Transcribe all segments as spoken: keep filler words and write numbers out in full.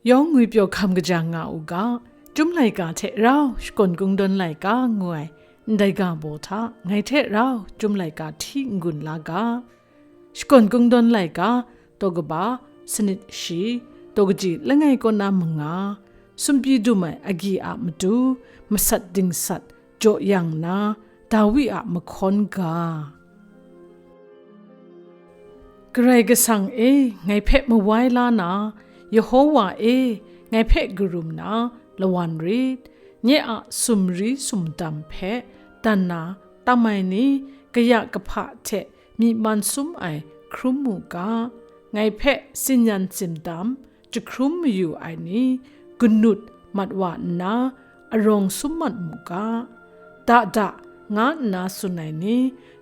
Yawng ngwipyaw hkam kajang nga u ga, Chyum laika hte rau Shakawn Kungdawn laika ngu ai ndai ga baw hta ngai hte rau Chyum laika hti n-gun la ga. Shakawn Kungdawn laika, daw kaba, sanit shi, daw kaji langai kaw na manga, sumpyi dum ai agyi a matu, masat dingsat, jaw yang na, Dawi a mahkawn ga. Karai Kasang e, ngai hpe mawai la na, Yehowa e, ngai hpe karum na, lawan rit. Nye a sumri sumdam hpe dan na tam ai ni, kaya kahpa hte myi man sum ai hkrum mu ga. Ngai hpe sinyan simdam, jahkrum mayu ai ni, ganut mat wa nna, arawng sum mat mu ga. Da da, nga nna tsun ai ni,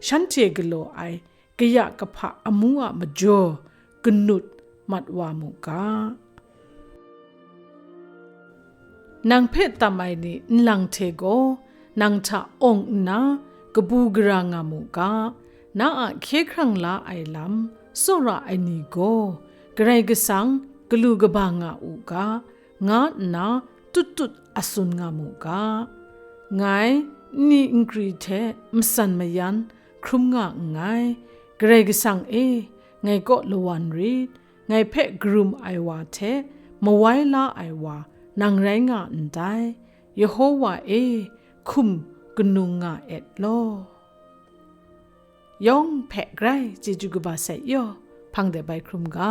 shanhte galaw ai kaya kahpa amu a majaw, ganut mat wa mu ga. Nang hpe tam ai ni nlang hte gaw, nang hta awng nna, kabu gara nga mu ga. Na a hkye hkrang la ai lam tsawra ai ni gaw, Karai Kasang galu kaba nga u ga, nga nna tut tut a tsun nga mu ga. Ngai nni nkri hte matsan mayan hkrum nga nngai. Karai Kasang e, ngai kaw lawan rit. Ngai hpe karum ai wa hte mawai la ai wa nang rai nga ndai. Yehowa e, hkum kanung nga et law. Yawng hpe grai chyeju kaba sai yaw, hpang de bai hkrum ga.